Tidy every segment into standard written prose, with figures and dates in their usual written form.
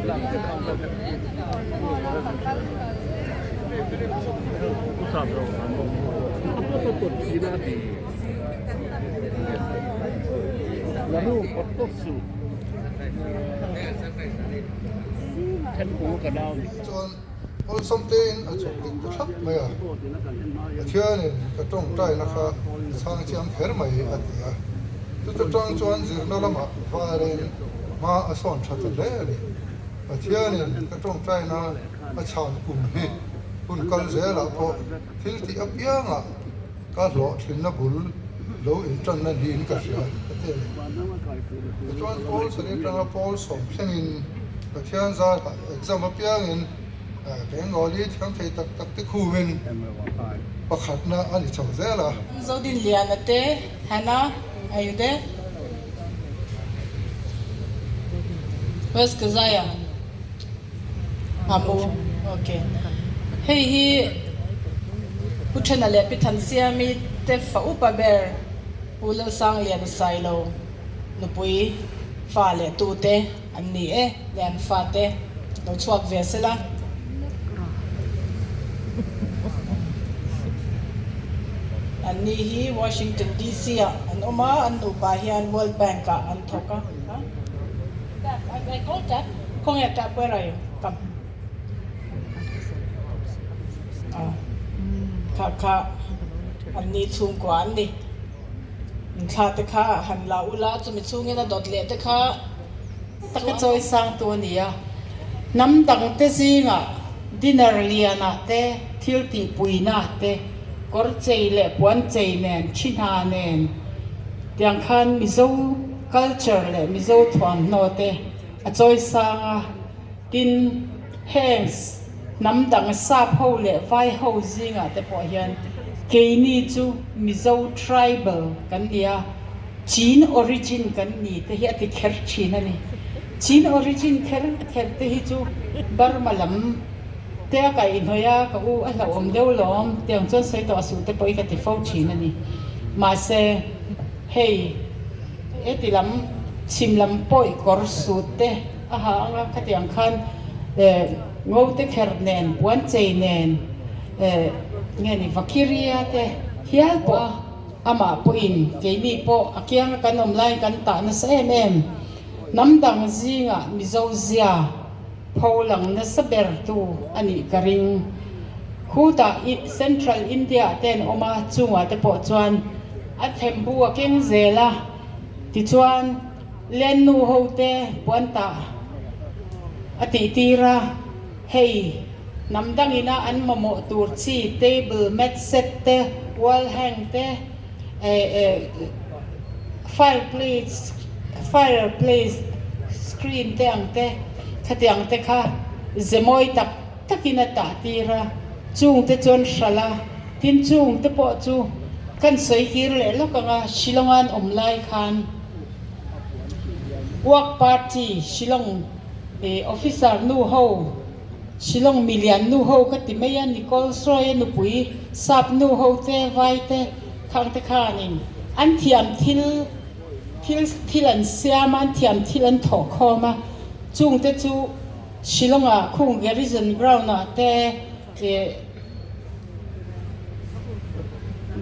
Chuan awlsam tein a chhuk dik ta thlap mai a, Pathianin ka tawngtaina kha a chhang chiang kher mai a ti a. Chuta tang chuan zirna lamah vairin hma a sawn tha ta hle a ni. Pathianin ka tawngtaina a chhan kum hi hun kal zelah pawh thil tih apiangah ka hlawhtlinna bul lo intanna niin ka hria a ti a ni. Tichuan Paul sari atanga Paul sawm thlengin Pathian zarah exam apiangin Bengali thiam thei tak tak te khumin pakhatna a ni chho zel a. Zodinliana te Hannah, are you there? Where's Keziah? Amu, okay. Hei hi Pu Thena leh Pi Thansiami te fa upa ber Pu Lalsangliana Sailo nupui fa leh tu te an ni e, leh an fa te lo chhuak ve sela. An ni hi Washington DC ah an awm a, an nupa hian World Bank ah an thawk a. Tap, I call tap, khawnge tap where are you? Come. Ah, kha kha an ni chhungkua an ni. Thla te kha han la ula chumi chhungin a dawt leh te kha taka chawi sang tu a ni a. Hnam dang te zingah dinner lianah te, thil tih puinaah te, kawr chei leh puan chei nen, thi hna nen tiang khan Mizo culture leh Mizo thuamhnaw te a chawi sang a. Tin, heng hnam dang sap ho leh vai ho zingah te pawh hian keini chu Mizo tribal kan ni a, Chin origin kan ni te hi a ti kher thin a ni. Chin origin kher kher te hi chu Burma lam te a kaihhnawih a, ka u a hlauhawm deuh lawm tiang chuan sawi tawh suh te pawh hi ka ti fo thin a ni. Mahse, hei heti lam chhim lam pawih kawr sut te, A ha anga khatiang khan ngo te kher nen, puan chei nen nge ni Vakiria te hial pawh amah pawhin keini pawh a kianga kan awm laiin kan tah nasa em em. Hnam dang zingah Mizo zia pho lang nasa ber tu a nih ka ring. Khutah Central India ah te an awm a, chungah te pawh chuan a thembu a keng zel a, tichuan, Lennu ho te puan tah a tih tir a, hei hnam dangin a an mamawh tur chi table mat set te, wall hang te, fireplace fireplace screen te ang te khatiang te kha ze mawi tak takin a tah tir a, chung te chuan hralh a, tin chung te pawh chu kan sawi kir leh lawk ang a, Shillong a an awm lai khan. Work Party Shillong officer nu ho Shillong milian nu ho ka ti mai a Nicole Sroy a nupui sap nu ho te vai te khang te khanin an thiam thil thil thil an siam a an thiam thil an thawh khawm a chung te chu Shillong ah khung Garrison Ground ah te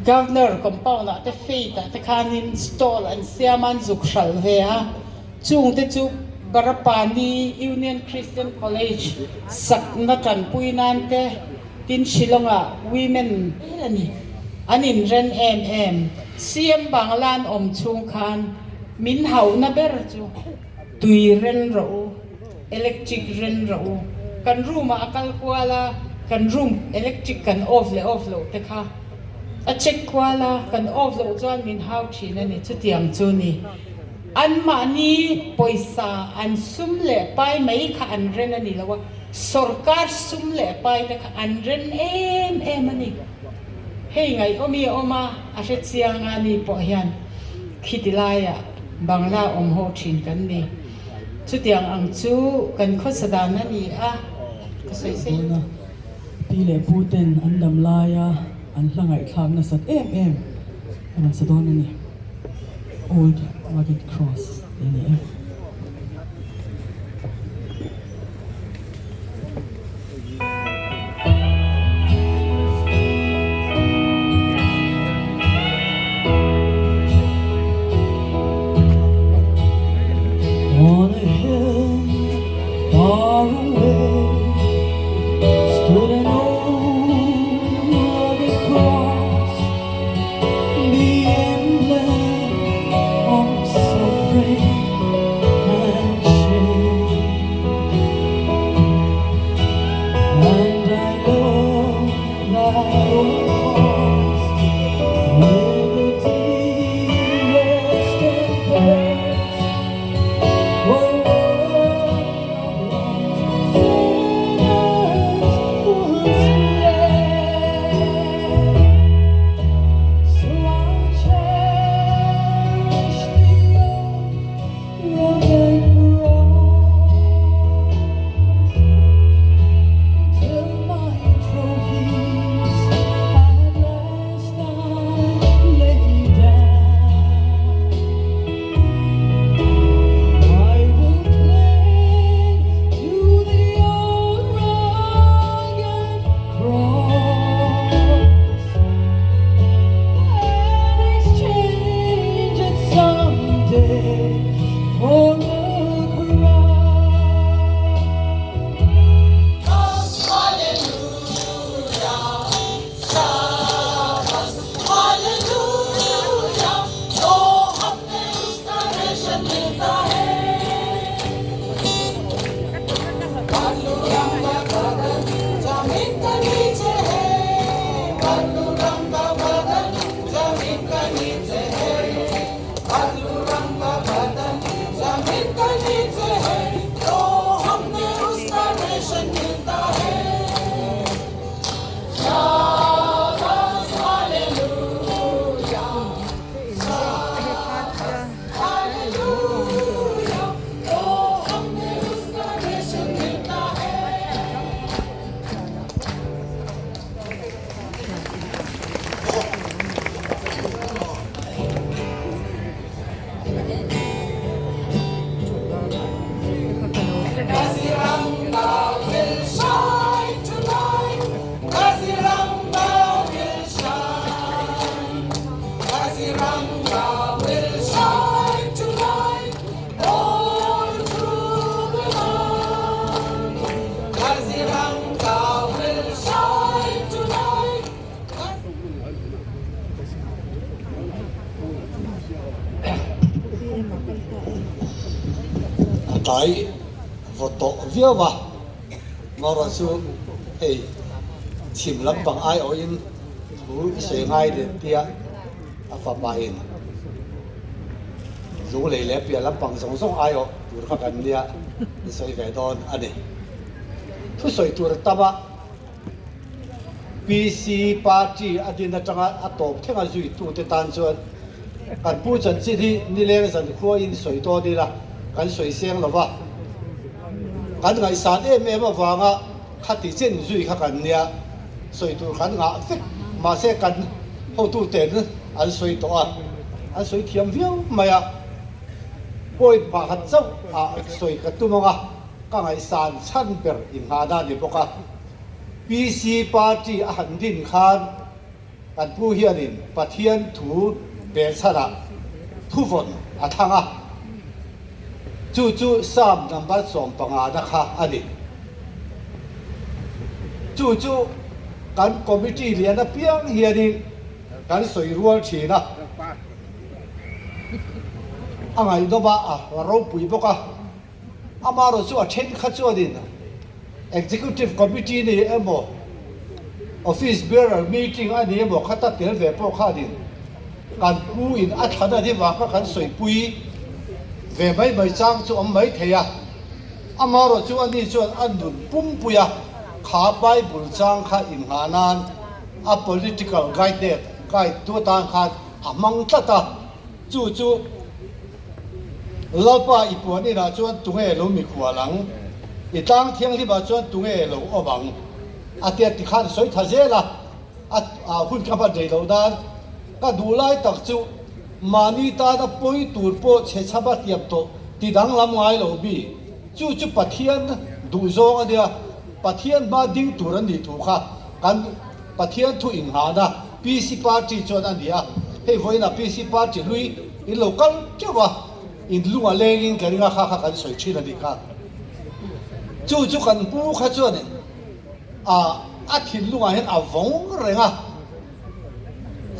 Governor compound ah te faith ah te khanin stall an siam a an zuk hralh ve a, chung te chu Barapani Union Christian College sakna tanpui nan te tin Shillong ah women a ni an inren em em. CM Bangla an awm chhung khan min hauhna ber chu tui ren rawh u. Electric ren rawh u. Kan room ah a kal kual a, kan room electric kan off leh off loh te kha a check kual a, kan off loh chuan min hau thin a ni, chutiang chu ni. Anmahni pawisa an sum leh pai mai kha an ren a ni lo a, sorkar sum leh pai te kha an ren em em a ni. Hei ngaihawmi a awm a, a hre chiang a ni pawh hian khiti laiah Bangla awm ho thin kan ni. Chutiang ang chu kan khawsa dan a ni a, ka sawi sei. Tuna pi leh pu ten an dam laia an hla ngaihthlak nasat em em a rawn sa dawn a ni. Old Rugged Cross tih a ni e. A tlai vaw tawh viau a, Mawra chu hei chhim lampang aiawhin thu i sawi ngai leh tia a fapa in lunglei leh piah lampang zawng zawng aiawh tur kha kan nia i sawi ve dawn a ni. Thusawi tur a tam a. PC party a din atanga a tawp thlenga zuitute tan chuan kan pu chanchin hi nileng zankhuain sawi dawn ila kan sawi seng lo va, kan ngaihsan em em avanga khati chen zui kha kan nia, sawi tur kan ngah vek mahse kan hotuten an sawi tawh a, an sawi thiam viau mai a, point pakhat chauh ah sawi ka tum ang a. Ka ngaihsan chhan ber inghahna a ni bawk a. PC party a han din khan kan pu hianin Pathian thu belchhanah thuvawn a thlang a, chu chu Psalm number 15 na kha a ni. Chu chu kan committee lian apiang hianin kan sawi rual thin a, a ngaihnawm a, a ropui bawk a. Amaherawh chu a then kha chuanin Executive Committee ni emaw, Office Bearer Meeting a ni emaw khata tel ve pawh khanin kan pu in a thlan a ni vang kha kan sawipui ve mai mai chang chu awm mai thei a. Amaherawh chu ani chuan a nun pumpui a, kha Bible chang kha inghah nan a political guide guide tu atan khan a hmang tlat a, chu chu Lalpa i puan inah chuan tunge lo mikhual ang? I tlang thianghlimah chuan tunge lo awm ang? A tia ti khan sawi tha zel a, a hun ka hman rei loh nan ka duh lai tak chu mahni tana pawi tur pawh chhe chham a tiam tawh ti danglam ngai lo mi. Chu chu Pathian duh zawng a nia, Pathian hma ding tur an nih thu kha kan Pathian thu inghahna PC Party chuan a ni a, hei vawiinah PC Party hlui in lo kal teuh a, in lung a lengin ka ring a, kha kha kan sawi thin a nih kha. Chu chu kan pu kha chuan a a thinlungah hian a vawng reng a,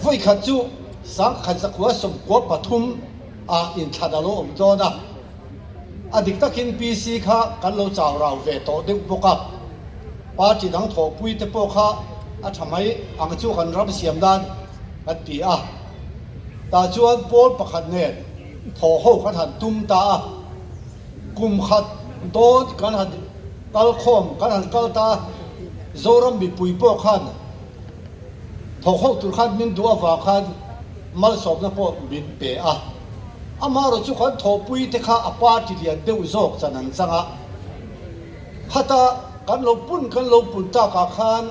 vawikhat chu sangkhat zakhua 13 ah inthlan a lo awm dawn a, A dik takin PC kha kan lo chau rau ve tawh deuh bawk a, party dang thawhpui te pawh kha a tha mai ang chu kan ram siam nan kan ti a. Tah chuan pawl pakhat nen thawh ho kan han tum ta a, kum khat dawn kan han kal khawm kan han kal ta a, Zoram mipui pawh khan Thawk ho tur khan min duh avang khan malsawmna pawh min pe a. Amaherawh chu kan thawhpui te kha a party lian deuh zawk chan an chang a. Khata kan lo pun kan lo pun takah khan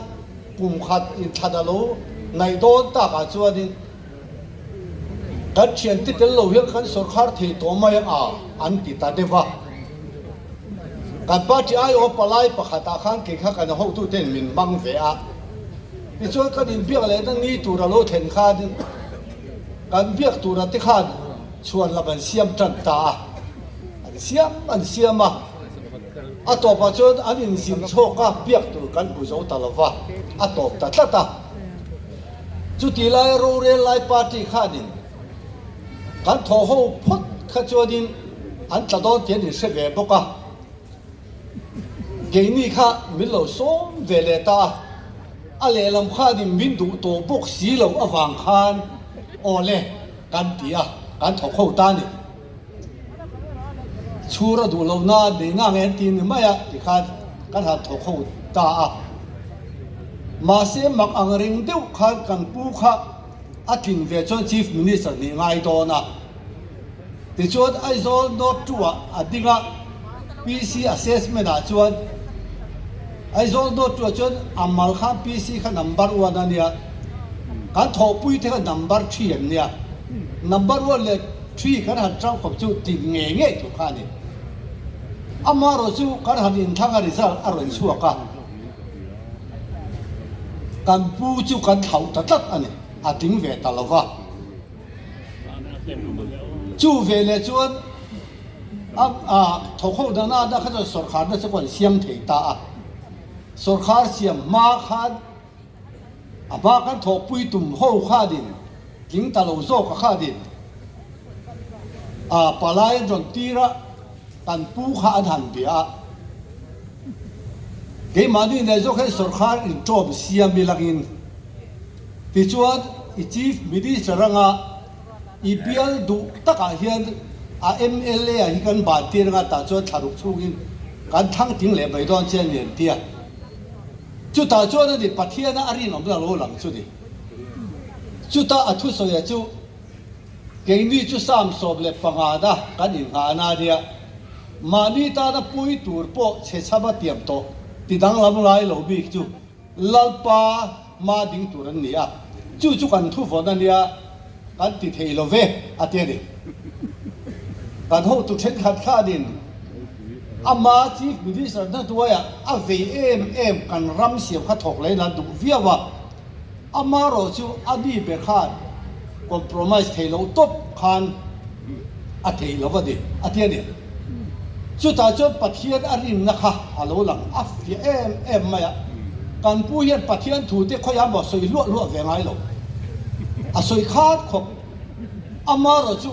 kum khat inthlan a lo ngaih dawn takah chuanin kan thiante tel lo hian kan sawrkhar thei tawh mai a an ti ta deuh a. Kan party aiawh palai pakhatah khan kei kha kan hotuten min hmang ve a. Tichuan kan inbiak lehna ni tur a lo thlen khan kan biak tura te khan chhuan lam an siam tan ta a, an siam an siam a, a tawpah chuan an inzin chhawk a, biak tur kan hmu zo ta lo va, a tawp ta tlat a. Chuti laia rorel lai party khanin kan thawh ho phawt kha chuanin an tla dawn tih an inhre ve bawk a. Keini kha min lo sawm ve leh ta a, a lehlam khanin min duh tawh bawk si lo avang khan aw le kan ti a, kan thawk ho ta a ni. Chhur a duh lohna nei ngang e an ti ni mai a tikhan kan han thawk ho ta a. Mahse mak ang reng deuh khan kan pu kha a tling ve chuan Chief Minister nih ngai dawn a. Tichuan Aizawl North 2 ah a ding a, PC assessment ah chuan Aizawl North 2 ah chuan a mal khan PC kha number 1 a nia, kan thawhpui te kha number 3 an nia. Number 1 leh. Ṭhi kan han ṭangkawp chu tlin ngei ngei tur kha a ni. Amaherawhchu kan han inthlang a result a rawn chhuak a, kan pu chu kan thlauh ta tlat a ni, a tling ve ta lo va. Chu veleh chuan a thawkho dana na kha chuan sawrkharna chu kan siam thei ta a, sawrkhar siam hma khan A hma kan thawhpui tum ho khanin tling ta lo zawk a khanin a palai an rawn tir a, kan pu kha an han bia a. Keimahni nen zawk hian sawrkhar intawm siam i langin tichuan i Chief Minister anga i bial duh takah hian a mla ah hi kan ban tir anga tah chuan thlaruk chhungin kan thlang tling leh mai dawn che a ni an ti a. Chutah chuan a ni, Pathiana a rinawmna lo lang chu ni. Chuta a thusawia chu, Keini chu Psalm 15 na kan inghahna a nia, mahni tana pawi tur pawh chhe chhama tiam tawh ti danglam ngai lo bik chu Lalpa hma ding tur an ni a, chu chu kan thuvawn a nia, kan ti thei lo ve, a ti a ni. Kan hotu thenkhat khanin ama Chief Minister hna hnuaiah a vei em em kan ram siam kha thawk leh nan duh viau a, amaherawh chu a mi ber khan compromise thei lo tawp khan a thei lo a ni, a ti a ni. Chutah chuan Pathian a rinna kha a lo lang a fiah em em mai a, kan pu hian Pathian thu te khawiah maw sawi hluah hluah ve ngai lo, a sawi khat khawp. Amaherawh chu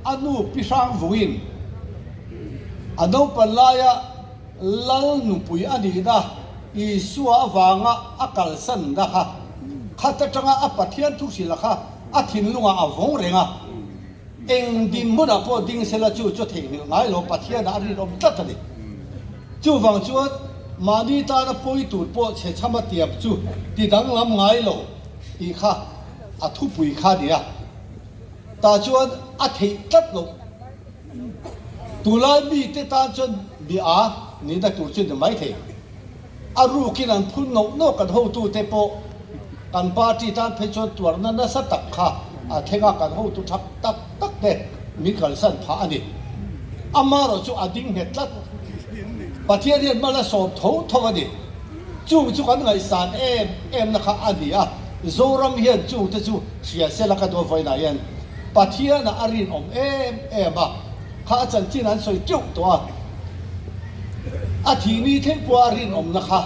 a nu Pi Hrangvungin a naupan laia Lal nupui a nihna Isua avanga a kalsanna kha khat atanga a Pathian thuhrilha kha a thinlungah a vawng reng a. Eng dinhmunah pawh ding sela chu chu theihnghilh ngai lo Pathianah a rinawm tlat a ni. Chuvang chuan mahni tana pawi tur pawh chhe chhama tiam chu ti danglam ngai lo tih kha a thupui kha a ni a. Tah chuan a theih tlat loh. Tunlai mite tan chuan mi a nihna tur chu ni mai thei. A rukin an phun nawk nawk kan hotute pawh kan party tan phei chuan tuarna nasa tak kha a thleng a, kan hotu thak tak tak te min kalsan phah a ni. Amaherawh chu a ding nghet tlat. Pathian hian hmala sawm tho tho a ni. Chung chu kan ngaihsan em em na kha a ni a, Zoram hian chung te chu hria sela ka duh vawiinah hian Pathianah a rinawm em em a. Kha a chanchin an sawi teuh tawh a, a thih ni thleng pawha a rinawmna kha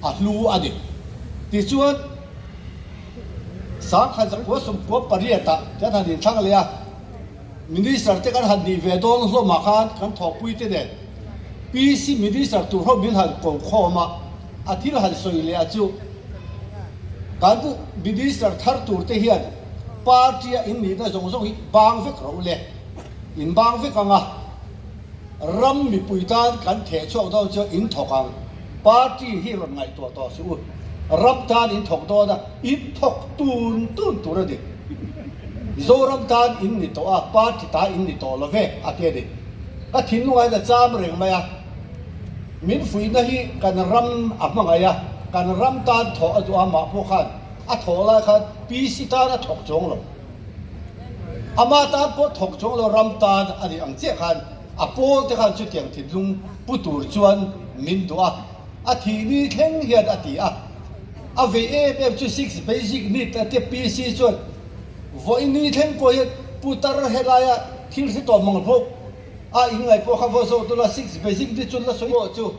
a hlu a ni. Tichuan, 1998 ah kan han inthlang leh a, Minister te kan han nih ve dawn hlawmah khan kan thawhpui te nen PC Minister tur ho min han ko khawm a, a thil han sawi leh a chu kan Minister thar tur te hian party a innihna zawng zawng hi bang vek ro le. In bang vek ang a, ram mipui tan kan theh chhuak dawn chuan in thawk ang. Party hi rawn ngaihtuah tawh suh u. Ram tan in thawk dawn a, in thawk tun tun tur a ni. Zoram tan in ni tawh a, party ta in ni tawh lo ve, a ti a ni. Ka thinlungain a cham reng mai a, min fuihna hi kan ram a hmangaih a, kan ram tan thawh a duh a, mah pawh khan a thawh lai khan PC tan a thawk chuang lo. Ama tan pawh thawk chuang lo ram tan a nih ang chiah khan a pawl te khan chutiang thinlung pu tur chuan min duh a, a thih ni thleng hian a ti a. A vei em em chu six basic need a tia PC chuan vawi ni thleng pawh hian putar helaia thil hre tawh mang hlawk a inngaih pawh kha vaw zawk dawla six basic need chu la sawi pawh chu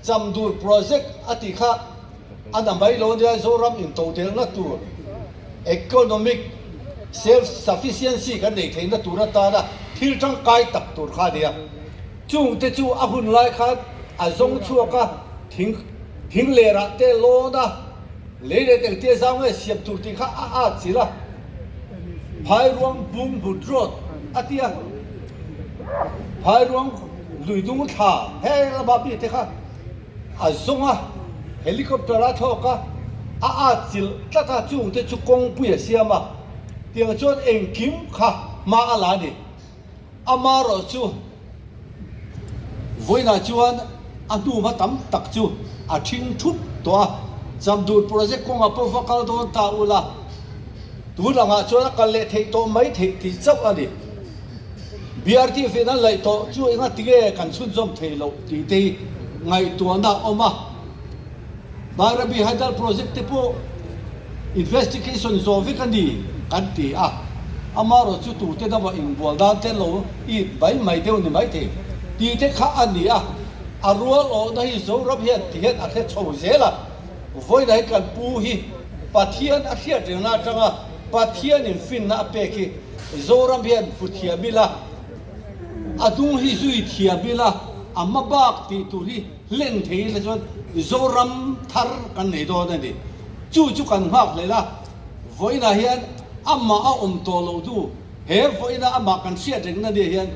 Chamdur project a tih kha a na mai lo nia Zoram intodelhna tur economic self sufficiency kan neih theihna tur atana thil tangkai tak tur kha a nia. Chungte chu a hun lai khan a zawng chhuak a, thing thing lerah te lawn a, lei leh engtia zau nge siam tur tih kha a at chilh a, Phairuang Bungbut Road a ti a, Phairuang lui dung thla heng lama mi te kha a zawng a, helicopter a thlawk a, a at chilh tlat a, chung te chu kawngpui a siam a, tiang chuan engkim kha hma a la a ni. Amaherawh chu vawiinah chuan a hnuhma tam tak chu a thing thup tawh a, Chamdur project kawngah pawh va kal dawn ta ula, tun angah chuan a kal leh theih tawh mai theih tih chauh a ni. BRTF in an laih tawh chu enga tinge kan chhunzawm thei loh tih te hi ngaihtuahna a awm a. Bairabi Hydel Project te pawh investigation zawh vek a ni kan ti a, amaherawh chu tute dama inbual dan te lo it mai mai deuh ni maithei tih te kha a ni a, a rual awhna hi Zoram hian ti hian a hre chho zel a, vawiin hi kan pu hi Pathian a hriat rengna atanga Pathianin finna a pek hi Zoram hian hmu thiam ila, a dung hi zui thiam ila, a hma bak tih tur hi hlen thei ila chuan Zoram thar kan nei dawn a ni. Chu chu kan nghak hlel a, vawiinah hian amah a awm tawh loh hnu, he vawiina amah kan hriat rengna nia hian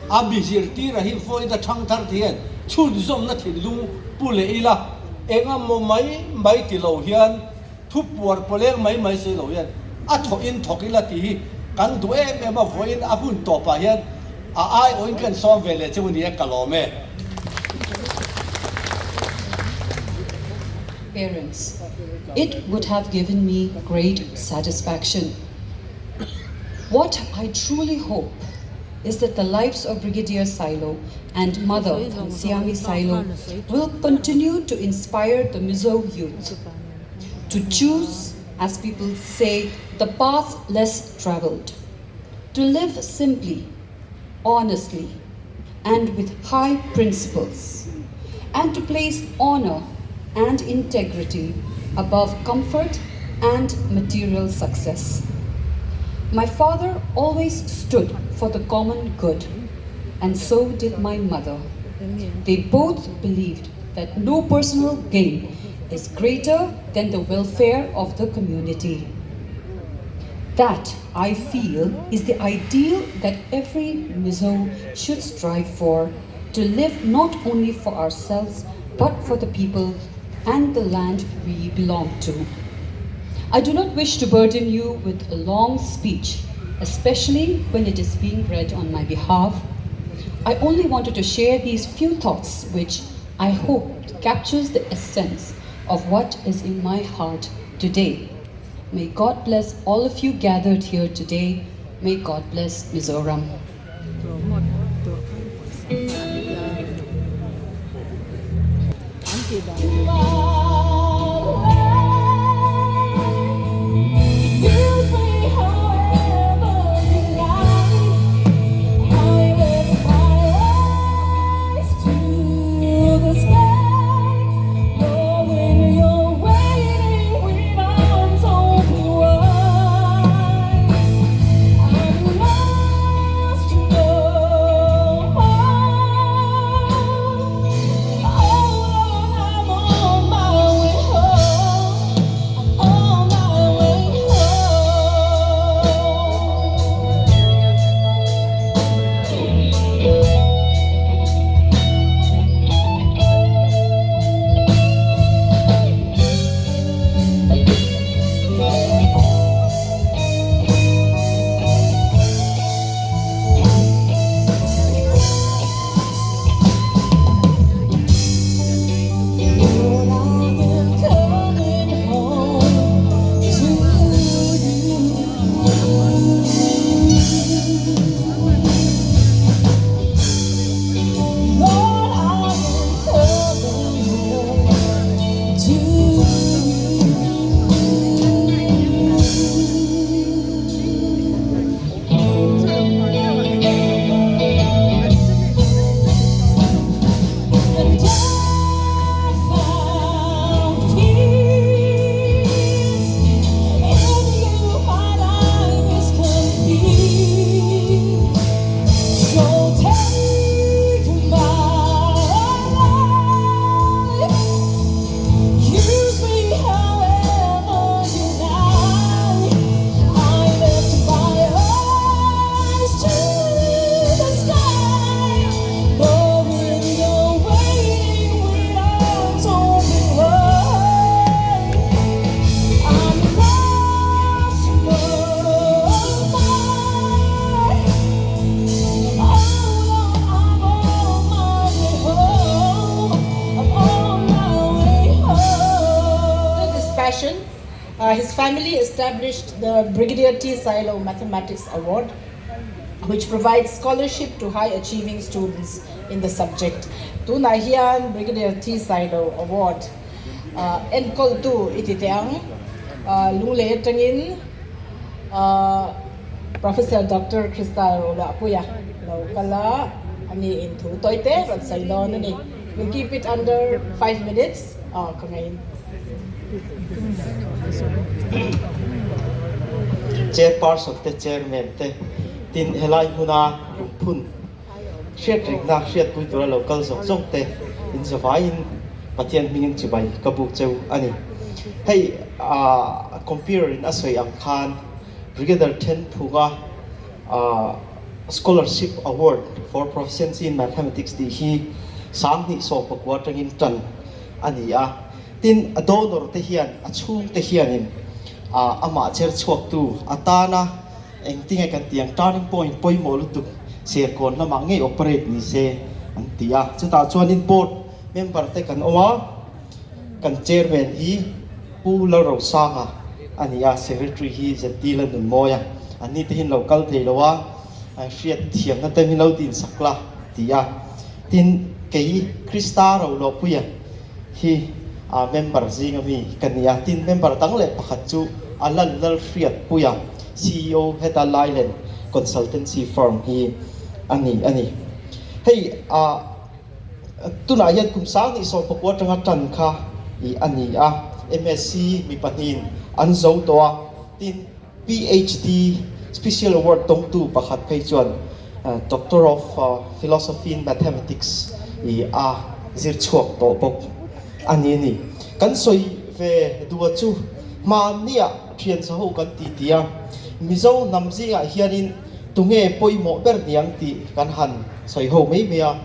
a mi zirtira hi vawiina thang thar te hian chhunzawmna thinlung pu leh ila, engemaw mai mai ti lo hian Thu puar pawleng mai mai si lo hian a thawh in thawk ila tih hi kan duh em em a, vawiin a hun tawpah hian a aiawhin kan sawm ve leh cheu a ni e, ka lawm e. Parents, it would have given me great satisfaction. What I truly hope is that the lives of Brigadier Sailo and mother Thansiami Sailo will continue to inspire the Mizo youth to choose, as people say, the path less traveled, to live simply, honestly, and with high principles, and to place honor and integrity above comfort and material success. My father always stood for the common good, and so did my mother. They both believed that no personal gain is greater than the welfare of the community. That, I feel, is the ideal that every Mizo should strive for, to live not only for ourselves, but for the people and the land we belong to. I do not wish to burden you with a long speech, especially when it is being read on my behalf. I only wanted to share these few thoughts, which I hope captures the essence of what is in my heart today. May God bless all of you gathered here today. May God bless Mizoram. Passion, uh, his family established the Brigadier T. Sailo Mathematics Award. Which provides scholarship to high achieving students in the subject. Tunah hian Brigadier T Sailo Award enkawltu i ti teh ang. Lunglei atangin Professor Doctor Krista Roluahpuia lo kal a, ani in thu tawi te rawn sawi dawn a ni. We'll keep it under 5 minutes. Aw ka ngaiin. Chairperson te, Chairman te, tin helai hmuna lungphun hriatrikna hriatpui tura lo kal zawng zawng te in zavaiin Pathian hmingin chibai ka buk cheu a ni. Hei ah computer in a sawi ang khan Brigadier Thenphunga ah Scholarship Award for Proficiency in Mathematics tih hi 2019 atangin tan a ni a. Tin, a donor te hian, a chhungte hianin amah cher chhuaktu atana engtinge kan tih ang turning point pawimawh lutuk Serkawn lamah ngei operate ni se an ti a. Chutah chuanin board member te kan awm a, kan chairman hi Pu Lalrosanga a ni a, Secretary hi ZT Lalnunmawia. Anni te hian lo kal thei lo a, hriat thiamna te min lo dinsak la ti a. Tin, kei Krista Roluahpuia hi member zinga mi ka ni a. Tin, member dang leh pakhat chu Alan Lalhriatpuia, ceo heta Lailen Consultancy Firm hi a ni a ni. Hei Tunah hian kum 2019 atanga tan kha i a ni a, MSc mi pahnihin an zo tawh a, tin PhD Special Award tawngtu pakhat phei chuan Doctor of Philosophy in Mathematics i a zir chhuak tawh bawk a ni a ni. Kan sawi ve duh a chu hmanniah thian sa ho kan ti ti a, Mizo hnam zingah hianin tunge pawimawh ber niang tih kan han sawi ho mai mai a.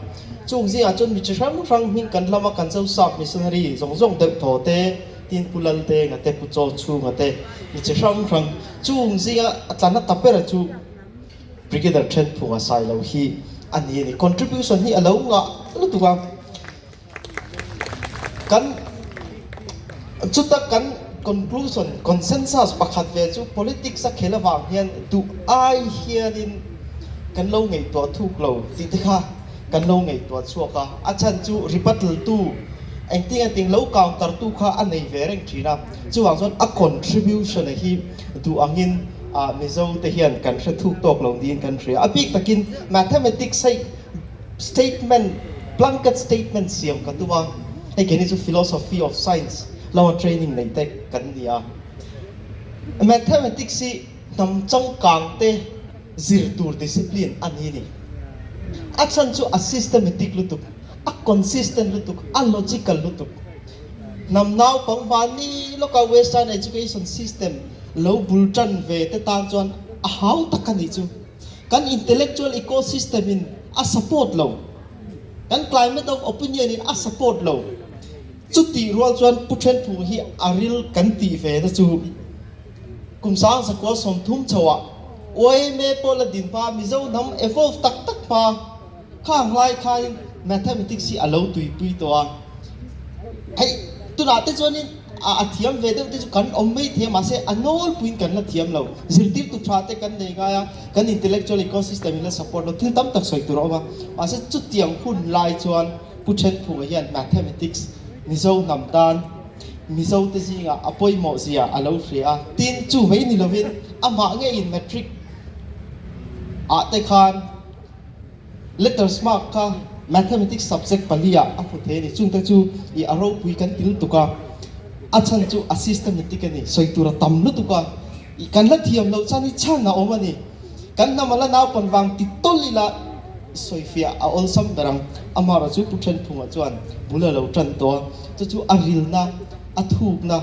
Chung zingah chuan mi chi hrang hrang hming kan hlama kan Zosap missionary zawng zawng deuh thaw te, tin Pu Laltenga te, Pu Chaw Chhunga te, mi chi hrang hrang chung zinga a tlana ta ber chu Brigadier Thenphunga Sailo hi a ni a ni. Contribution hi a lo ngah lutuk a. Kan chuta kan conclusion, consensus pakhat ve chu politics a khel avang hian duh ai hianin kan lo ngaihtuah thuk lo tih te kha kan lo ngaihtuah chhuak a. A chhan chu rebuttal tu engtin engtin lo counter tu kha a nei ve reng thin a. Chuvang chuan a contribution a hi duh angin Mizo te hian kan hre thuk tawk lo niin kan hria. A bik takin mathematics hei Statement, blanket statement siam ka tum a, hei keini chu philosophy of science lama training nei te kan ni a. Mathematics hi hnam changkang te zir tur discipline a ni a ni. A chhan chu a systematic lutuk, a consistent lutuk, a logical lutuk. Hnam naupang mahni lawka western education system lo bul tan ve te tan chuan a hau tak a nih chu. Kan intellectual ecosystem in a support lo. Kan climate of opinion in a support lo. Chutih rual chuan Pu Thenphung hi a ril kan tih ve na chu kum 1930 chho ah YMA pawh la din hma Mizo hnam evolve tak tak hma khang lai khanin mathematics hi a lo tuipui tawh a. Hei tunah te chuanin a thiam ve deuh te chu kan awm mai thei a mahse a nawlpuiin kan la thiam lo. Zirtirtu tha te kan nei ngai a, kan intellectual ecosystem in la support lo thil tam tak sawi tur a awm a. Mahse chutiang hun lai chuan Pu Thenphunga hian mathematics Mizo hnam tan Mizo te zingah a pawimawh zia a lo hria a. Tin, chu mai ni lovin amah ngeiin matric ah te khan Letters mark kha Mathematics subject pali ah a hmu thei a ni. Chungte chu i a ropui kan ti lutuk a, a chhan chu a systematic a ni. Sawi tur a tam lutuk a, i kan la thiam loh chuan i chhan a awm a ni. Kan hnam a la naupan vang ti tawlh ila sawifiah a awlsam ber ang. Amaherawh chu Pu Thenphunga chuan bul a lo tan tawh a, chu chu a rilna, a thukna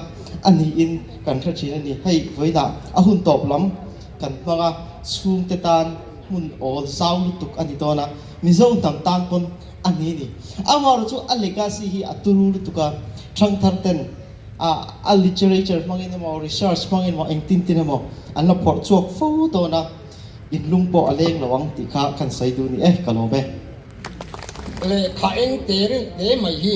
a niin kan hre thin a ni. Hei vawiinah a hun tawp lam kan hmang a, chhungte tan hmun awl zau lutuk a ni dawn a, Mizo hnam tan pawn a ni a ni. Amaherawh chu a legacy hi a turu lutuk a, thangthar ten a a literature hmangin emaw research hmangin emaw engtin tin emaw an la phawrh chhuak fo dawn a, inlung pawh a leng lo ang tih kha kan sawi duh ni e, ka lawm e. Lehkha eng te reuh te mai hi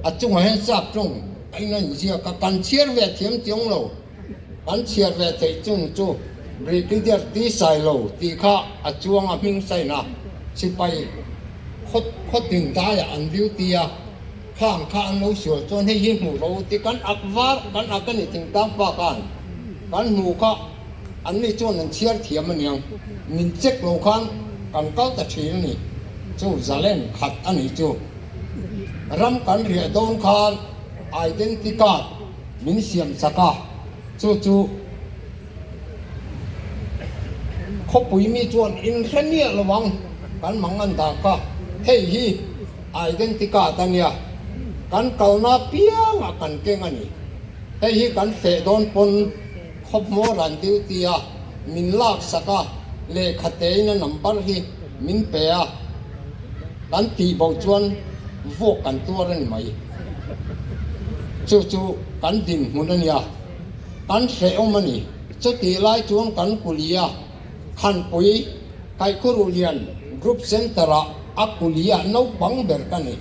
a chungah hian sap tawng a in a inziak a, kan chhiar ve thiam chiang lo, kan chhiar ve theih chung chu. Brigadier T Sailo tih kha a chuang a hming sign a, sipai khaw khaw tin daiah an duty a, khang kha an lo sual chuan hei hi hmuh ro ti kan ak var kan ak a ni thingtlang pa khan kan hmu kha an ni chuan an chhiar thiam aniang min check lo khan kan kal ta thin a ni chu zalen khat a ni chu ram kan riah dawn khan identity card min siam chak a chu chu Khawpui mi chuan inhre miah lo ang kan mang an dah kha. Hei hi identity card a nia, kan kalna piangah kan keng a ni. Hei hi kan feh dawn pawn khawpmawr an duty a, min laksak a, lehkha tein a number hi min pe a, kan tih bo chuan vuak kan tuar a ni mai. Chu chu kan dinhmun a nia. Kan hrehawm a ni. Chutih lai chuan kan kulia Khanpui Kaikhurulian Group Centre-ah a kulia naupang ber ka ni.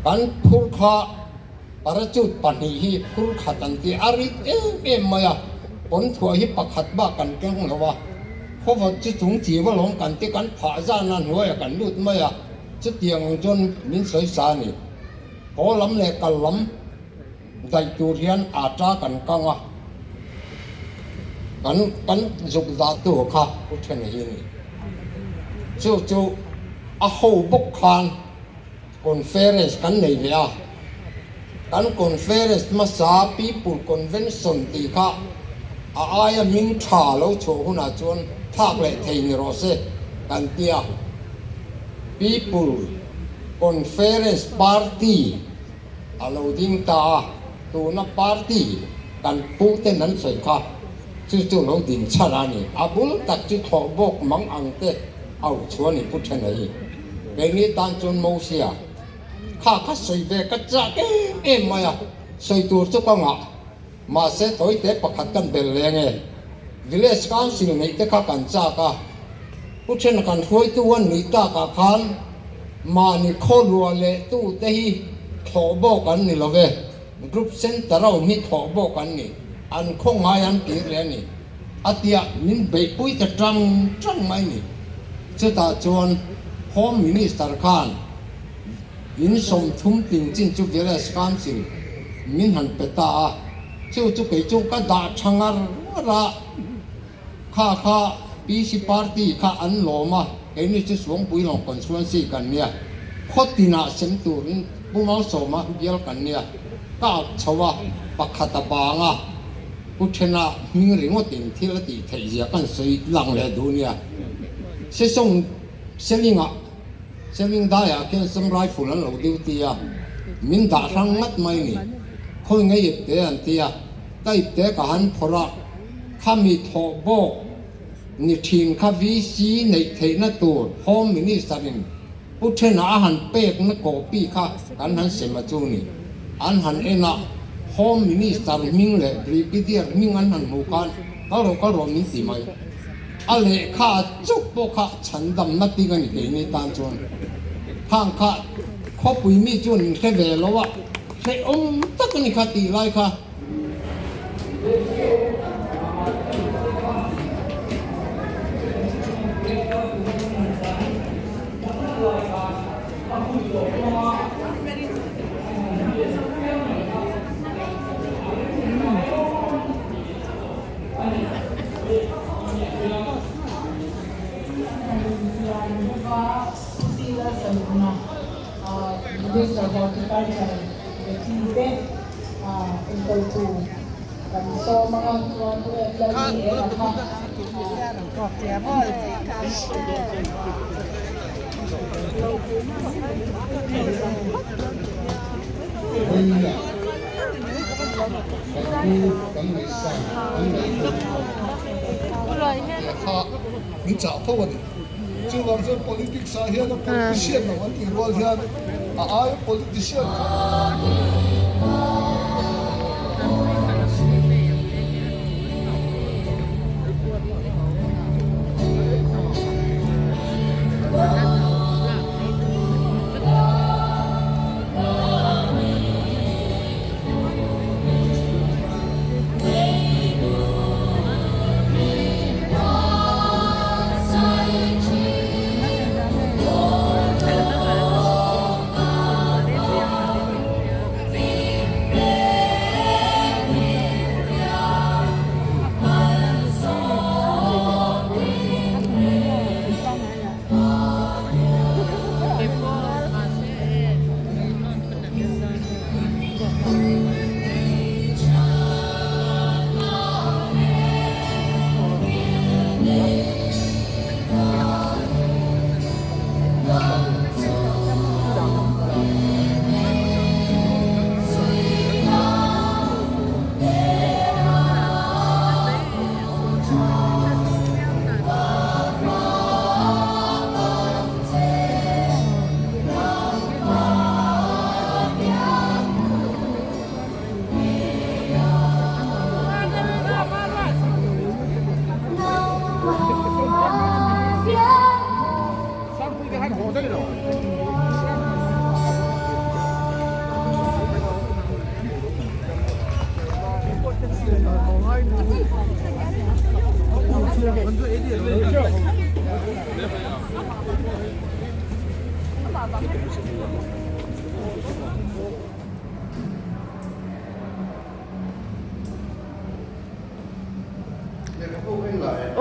Kan phur kha parachute pahnih hi phur khat an ti a rit em em mai a, pawnthuah hi pakhat bak kan keng lo a, khawvawt chu chung chi va lawm kan ti kan phah zan a hnuaiah kan lut mai a, chutiang ang chuan min sawi sa a ni. Haw lam leh kal lam. Daih tur hian ata kan kang a, kan kan zuk dah tu kha u then hi a ni. Chu chu a ho bawk khan conference kan nei leh a, kan conference hmasa People Convention tih kha a aia hming tha lo chhuah hunah chuan thlak leh thei ni rawh se kan ti a, People Conference Party. A lo ding ta a, tuna party kan puten an sawi kha chu chu lo din chhan a ni. A bul tak chu thlawh bawk mang ang te au chuan i pu then a hi. Keini tan chuan Mosia kha kha sawi ve ka chak em em mai a, sawi tur chu ka ngah. Mahse tawite pakhat kan bel leng e. Village Council neih te kha kan chak a, pu then kan hruaitu an nih takah khan mahni khawlua leh tute hi thlawh bawk an ni lo ve, Group Centre a awm hi thlawh bawk an ni, an khaw ngai an tir leh a ni a tia min beihpui ta tang tang mai ni. Chutah chuan Home Minister khan In 30 ting chin chu Village Council min han pe ta a, chu chu kei chu ka dah tha ngar ngar a, kha kha PC party kha an lawm a, keini chu Suangpui lawng constituency kan nia, khaw tinah sem turin Pu Malsawma bial kan nia, ka ak chho a, pakhat a bang a, Pu Thena hming ringawtin thil a tih theih zia kan sawi lang leh duh nia, Sesawng Selingah. Cheming daiah khian sam rifle an lo duty a, min dah hrang ngat mai ni. Khawi nge ip te an ti a, ka ip te ka han phawrh a, khami thawh bawk ni thin kha VC neih theihna tur Home Minister in Pu Thena a han pekna copy kha kan han sem a chu ni. An han en a, Home Minister hming leh Brigadier hming an han hmuh khan kal rawh kal rawh min ti mai. A lehkha chauh pawh kha chhandamna ting a ni keini tan chuan. Khang kha khawpui mi chuan in hre ve lo a, hrehawm tak a ni kha tih lai kha. Kan ngaihsan kan ngaihtuah tih kha min chah fo a ni. Chuvang chuan politics ah hian a politician lo an tih rual hian a aia politician kha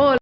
Aw.